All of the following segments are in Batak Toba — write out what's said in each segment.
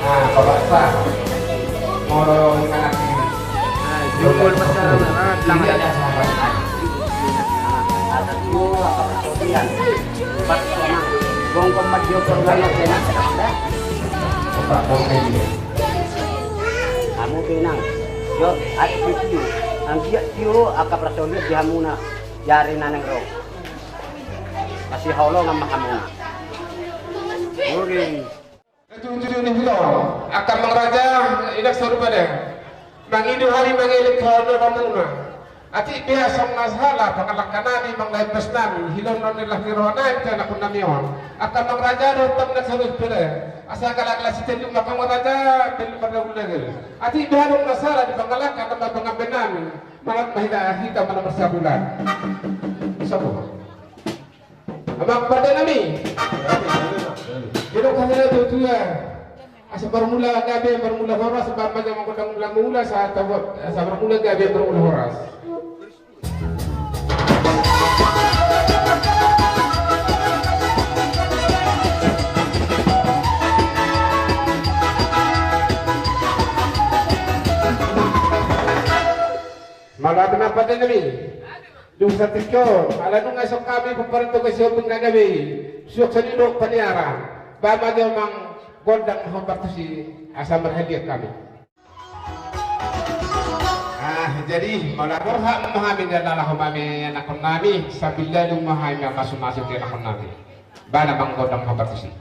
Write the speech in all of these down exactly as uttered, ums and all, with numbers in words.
Ah, Bapak Sa. Molo inganan ini. Ah, jumbo masyarakat, ah, tenang aja. Ada dua, apa, sembilan. Empat, lima. Bongkong maju, bongkong maju, enak, enak, enak. Empat, bongkong ini. Hamu tenang. Yo, hati-hati. Anggiat tio angka personil di hamuna. Jari na naeng ro. Masihaholongan ma hamuna. Oke. Tutu ni hilo, angka amang raja, inang saur matua. Mangido hami mangelek haholongan hamuna. Atik pe asa songon na sahala pangalangka nami, mangalangka bas nami, hiloan ni roha nami tu anakkon nami on. Angka amang raja dohot hamu na saur matua. Asa galak las sitelu ma angka amang raja, belu mardagu lagi. Atik pe adong na salah di pangalangka nama pangaben nami. Manat ma hita, hita manat marsabulan. Sopo? Amang pande nami. Didok hami na tutu. Asa marmula gabe, marmula horas, baen ma jolo amang gondang mula-mula, asa tabo-, asa marmula gabe, marmula horas. Mauliate ma pande nami. Dung saonari on, ala nunga songon hami pomparan tu hasuhuton na gabe i, suang songon i dohot paniaran, baen ma jolo amang gondang hombar tusi, asa marhadiah hami. Ah, jadi, molo borhat ma hami na laho ma hami anakkon nami, sambil lalu ma hami mamasu-masu tu anakkon nami. Baen amang gondang hombar tusi.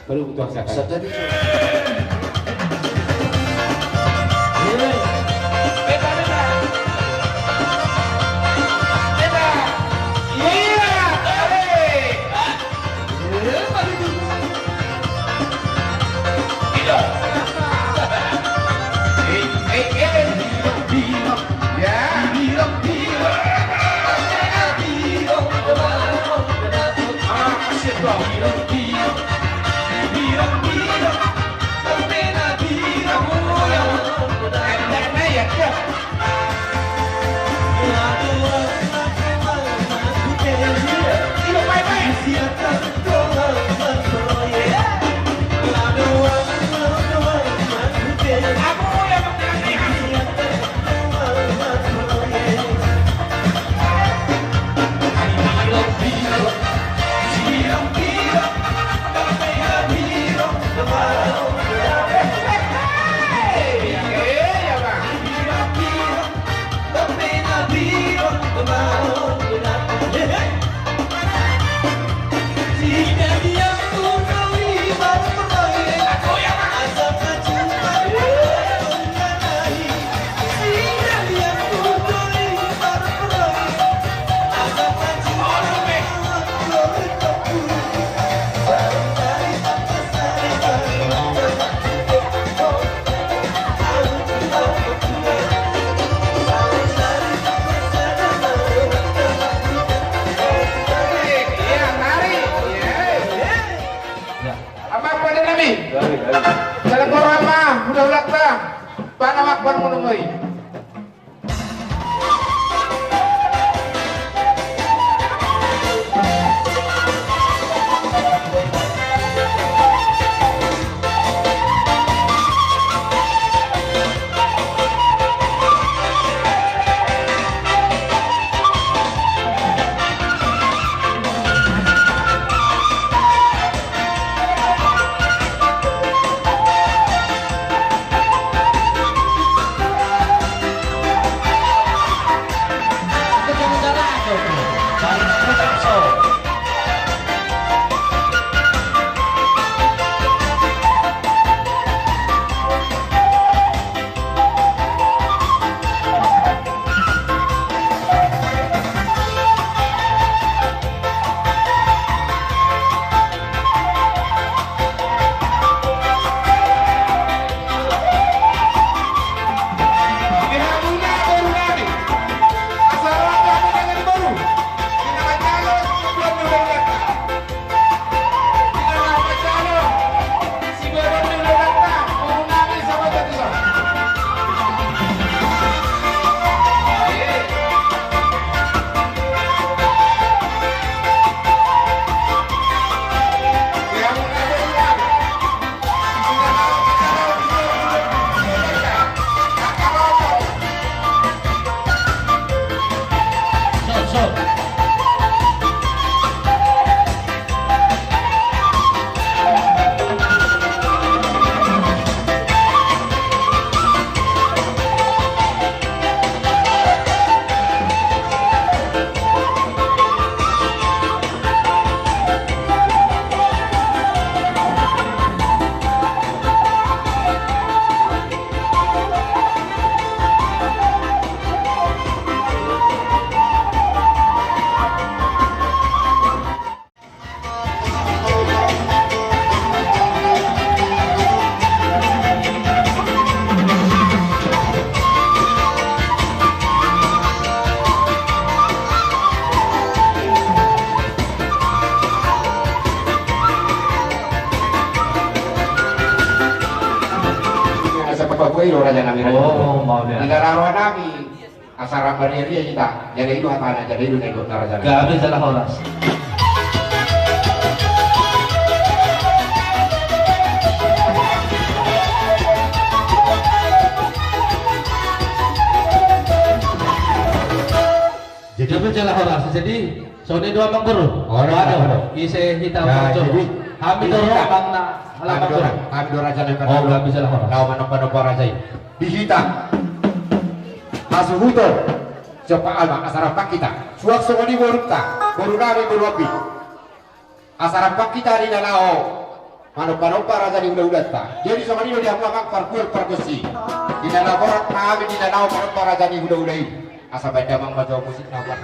Baru butuh angkatan. Amang pande nami. Salam hormat ma hulahulanta. Pala wakbar monongoi. Asa papakuai do raja nami. Oh, mau dia. Di dalam roha nami. Asa rap bariaria hita, jadi i do hatana, jadi i do na nidok na raja. Gabe jala horas. Jadi gabe jala horas. Jadi songon i do amang boru. Ise hita. Hami do roha na amang boru. Hami do raja na. Oh, gabe jala horas. Laho manomba-nomba raja i. Di hita. Hasuhuton. Coba alma, asa rampak hita. Suang songon i borunta, boru nami boru Ambi. Asa rampak hita di na laho Manomba-nomba raja ni hula-hulanta. Jadi songon i do di hamu amang pargual pargonsi. Di na naborat hami di na naung manomba raja ni hula-hula i. Asa baen damang ma jo musik na buat.